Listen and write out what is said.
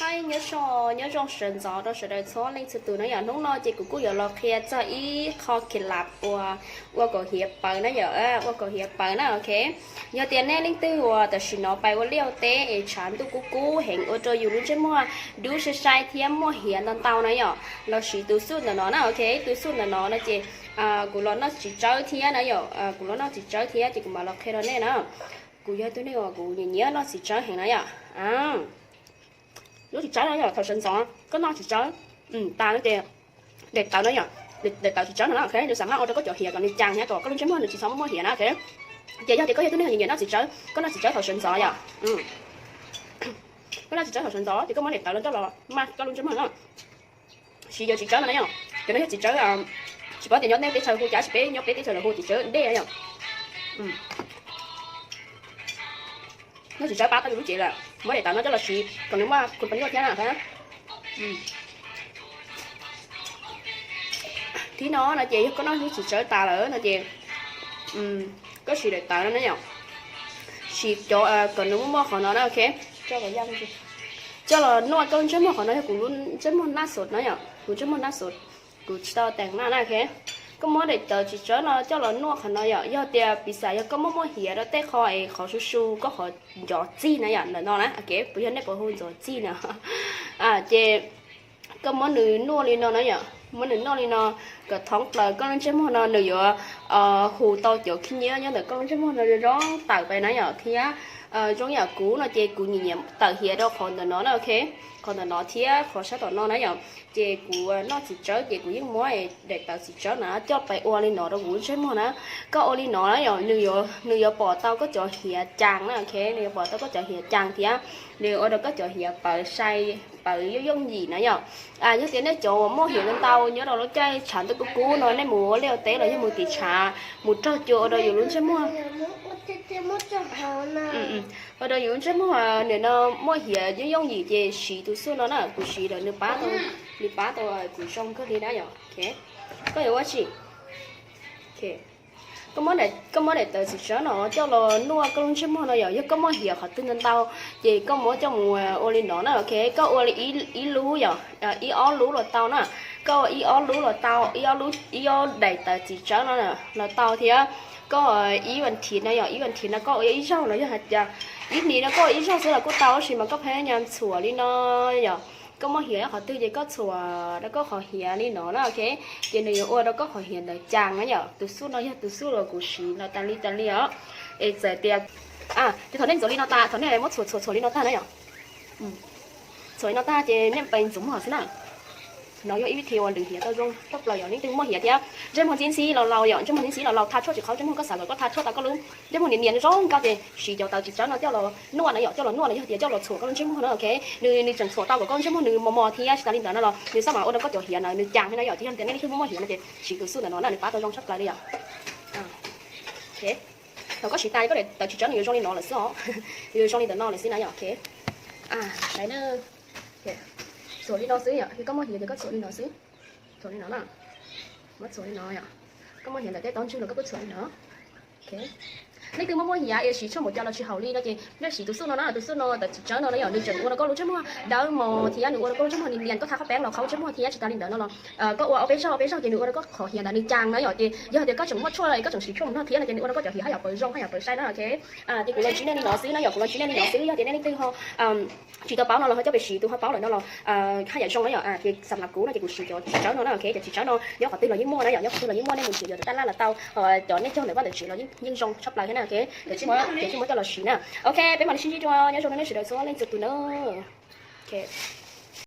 Hi, nyob zoo, nyob zoo sawv ntxov rau sawv daws txhua leej txhua tus na yom. Hnub no ces kuv kuj yuav los qhia txog ib qho khev lab uas ua kaum hiav pawv na yom, ua kaum hiav pawv na, ok. Yog tias nej leej twg uas tam sim no pais ua liaj ua teb es tshav ntuj kub kub heev ua rau yus lub ntsej muag dub sai sai thiab muaj hiav ntau ntau na yom, los siv tus xuj ntawm no na, ok. Tus xuj ntawm no no ces kuv los noj txiv tsawb thiab na yom, kuv los noj txiv tsawb thiab ces kuv mam los qhia rau nej na. Kuv yog tus neeg uas kuv nyiam nyiam noj txiv tsawb heev na yom. Lub txiv tsawb no yog thaum sawv ntxov koj noj txiv tsawb tas no ces daim tawv no yom, daim tawv txiv tsawb no na, ok, nws xam maj ua rau koj cov hiav kom nws cas thiab kom koj lub ntsej muag nws tsis txhob muaj hiav na, ok. Ces yog tias koj yog tus neeg nyiam noj txiv tsawb, koj noj txiv tsawb thaum sawv ntxov yom, koj noj txiv tsawb thaum sawv ntxov ces koj muab daim tawv no coj los maj koj lub ntsej muag no. Siv cov txiv tsawb no na yom, cov no yog txiv tsawb, tsis paub tias nyob nej teb chaws hu cas, tsis peb nyob peb teb chaws los hu txiv tsawb dej yom. Noj txiv tsawb pab tau yus lub cev lawm, muab daim tawv no coj los siv kom nws muaj khuv pa nyuaj thiab na. Thib no no ces yog koj noj lub txiv tsawb tas lawm no ces koj siv daim tawv no na yom, siv cov kom nws muaj muaj qhov no na, ok. Coj los nuaj koj lub ntsej muag qhov no yog kuv lub ntsej muag naj xos na yom, kuv ntsej muag naj xos, kuv tsis tau teem maj na, ok. Koj muab daim tawv txiv tsawb no coj los nuaj qhov no yom, yog tias piv xam yog koj muaj muaj hiav rau tej qho es qhov su su koj qhov ncov txig na yom, ntawm no na, ok, puas yog nej puas hu ncov txig na. Ces koj muab nws nuaj li no na yom, muab nws nuaj li no kom thoob plaws koj lub ntsej muag no nws yuav hu tau cov khib nyiab nyob ntawm koj lub ntsej muag no zoo tawm pais na yom, thiab zoo yam kuv no ces kuv nyiam nyiam tawm hiav rau qhov ntawm no na, ok, qhov ntawm no thiab qhov sab tom no na yom. Ces kuv noj txiv tsawb ces kuv yeej muab daim tawv txiv tsawb na coj pais ua li no rau kuv lub ntsej muag na. Koj ua li no na yom, nws yuav pom tau koj cov hiav cas na, ok, nws yuav pom tau koj cov hiav cas thiab nws ua rau koj cov hiav pawv sai, pawv yooj yooj yim na yom. Yog tias nej cov uas muaj hiav ntau ntau nyob rau lub caij tshav ntuj kub kub no nej mus ua liaj ua teb los yog mus tim tshav mus raug cua ua rau yus lub ntsej muag ua rau yus lub ntsej muag nim no muaj hiav yooj yooj yim ces siv tus xuj no na, kuv siv lawm nws pab tau, nws pab tau kuv zoo kawg li na yom. Koj yuav ua tsi? Koj muab daim tawv txiv tsawb no coj los nuaj koj lub ntsej muag no yom, yog koj muaj hiav qhov twg ntau ntau ces koj muab coj mus ua li no na, ok. Koj ua li ib lub yom, ib ob lub los tau na. Koj ua ib ob lub los tau, ib ob lub, ib ob daim tawv txiv tsawb no los tau thiab. Koj ib vas thiv no yom, ib vas thiv no koj ua ib zaug los yog hais tias ib hlis no koj ua ib zaug xwb los kuj tau, tab sis mas koj pheej nyas ntxhuav li no yom. Koj muaj hiav qhov twg ces koj txhuam rau koj qhov hiav li no na, ok. Ces nws yuav ua rau koj qhov hiav ntawd cas na yom. Tus xuj no yog tus xuj uas kuv siv los tas li tas li os. Es txawm tias, ces thaum nej ntxuav li no tas, thaum nej muab txhuam txhuam txhuam li no tag na yom, txhuam li no tag ces nej pais ntxuav muag xwb na. No yog ib vib thi uas lwm hiav tau zoo tshaj plaws yom, leej twg muaj hiav thiab ntsej muag ntxhib ntxhib laus laus yom, ntsej muag ntxhib ntxhib laus laus tha tshuaj tsis qhau ntsej muag, koj xav kom koj tha tshuaj tau koj lub ntsej muag niam niam zoo nkauj ces siv cov tawv txiv tsawb no coj los nuaj na yom, coj los nuaj los yog tias coj los txhuam koj lub ntsej muag na, ok. Nws nws tseem txhuam tau kom koj lub ntsej muag nws mos mos thiab tsis tas li ntawd no los nws xab mam ua rau koj cov hiav na nws cas thiab na yom. Ces yog tias nej leej twg muaj muaj hiav no ces siv tus xuj ntawm no na, nws pab tau zoo tshaj plaws li yom. Thaum koj siv tas koj daim tawv txiv tsawb nws yuav zoo li no lawm xwb os, nws yuav zoo li ntawm no lawm xwb na yom, ok. Saib na, txhuam li no xwb yom, yog koj muaj hiav ces koj txhuam li no xwb. Txhuam li no na, muab txhuam li no yom, koj muaj hiav ntawm tej taub ntswg los koj kuj txhuam li no. Leej twg muaj muaj hiav es siv tshuaj npaum cas los tsis haum li no ces nej siv tus xuj no na, tus xuj no tawv txiv tsawb no na yom, nws tseem ua rau koj lub ntsej muag dawb mos thiab nws ua rau koj lub ntsej muag nim nias, koj tha qhov peeb los qhau ntsej muag thiab tsis tas li ntawd no los koj ua ob peb zaug ob peb zaug ces nws ua rau koj qhov hiav ntawd nws cas na yom. Ces yog tias koj tseem muaj tshuaj los koj tseem siv tshuaj mus noj thiab no ces nws ua rau koj cov hiav haj yam pawv zoo haj yam pawv sai na, ok. Ces kuv los ntsib nej li no xwb na yom, kuv los ntsib nej li no xwb, yog tias nej leej twg ho tsis tau paub no los ho coj pes siv, tus ho paub lawm no los haj yam zoo na yom. Ces xam las kuv no ces kuv siv cov txiv tsawb no na, ok. Cov txiv tsawb no nyob qhov twg los yeej muaj na yom, nyob qhov twg los yeej muaj, nej mus tsev yuav cov taj laj los tau, ho cov nej cog ntawm vaj ntawm tsev los yeej zoo tshaj plaws thiab na, ok. Ces tsis muab coj los siv na. Ok, peb mam li sib ntsib dua, nyob zoo nej sawv daws txhua leej txhua tus na. Ok.